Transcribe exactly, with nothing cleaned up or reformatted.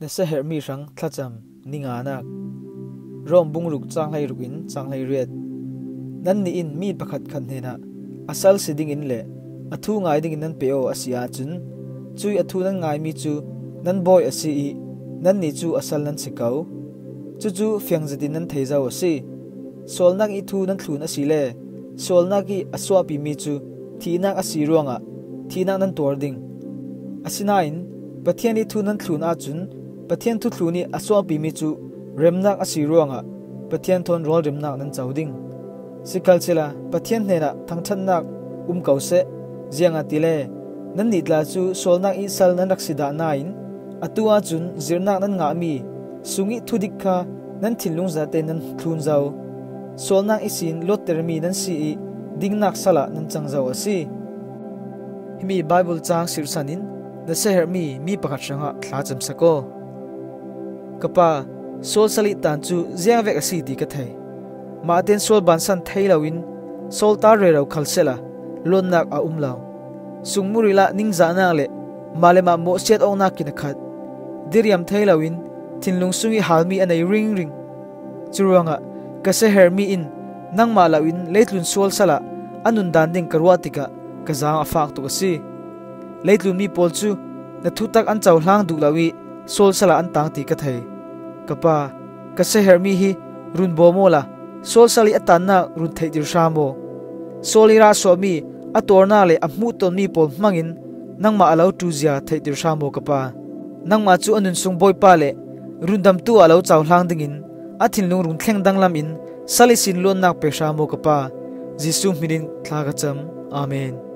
Nasa herhmi hrang thlacam. Ninganak. Rom bung ruk cang hleiruk in cang hleiriat. Nannih in mi pakhat khat hnenah a sal si dingin le a thu ngai dingin nan pe aw a si ahcun, cui a thu nan ngaimi cu nan bawi a si ih nannih cu a sal nan si ko. Cucu fiangzetin nan thei zo a si. Sualnak ih thu nan thlun asile sualnak ih a suahpimi cu thihnak a si ruangah thihnak nan tuar ding. Asinain Pathian ih thu nan thlun ahcun Pathian thuthlun ih a suahpimi cu remnak a si ruangah Pathian thawn rualremnak nan co ding. Sikhalsehla Pathian hnenah thangṭhatnak um ko seh, ziangahtile nannih tla cu sualnak ih sal nan rak si dah nain atu ahcun zirhnak nan ngahmi sung ih thudik kha nan thinlung zate nan thlun zo. Sualnak ihsin lawttermi nan si ih dingnak sal ah nan cang zo a si. Himi Baibal caang sirhsan in na saherhmi mi pakhat hrangah thlacamsak aw. Ka pa, sual sal ih tan cu ziangvek a si ti ka thei. Mah tein sual bansan thei loin sawltar rero khal sehla luatnak a um lo. Sungmuril ah ningzahnak le mah le mah mawhsiat awknak in a khat. Diriam thei loin thinlung sungih halmi a nei ringring. Curuangah ka saherhmi in nangmah loin leitlun sual sal ah a nundan ding ka ruah tikah ka zaang a fak tuk a si. Leitlun mi pawl cu na thutak an cohlang duh lo ih sual sal ah an tang ti ka thei. Ka pa, ka saherhmi hi run bawm awla sual sal ih a tannak run theihtir hram aw. Sual ih rah suahmi a tuarnak le a hmuhtonmi pawl hmangin nangmah a lo ṭuzia theihtir hram aw ka pa. Nangmah cu a nun sung Bawipa le rundamtu ah a lo cohlang dingin a thinlung run thleng danglam in sal ihsin luatnak pe hram aw ka pa. Jesuh hmin in thla ka cam. Amen.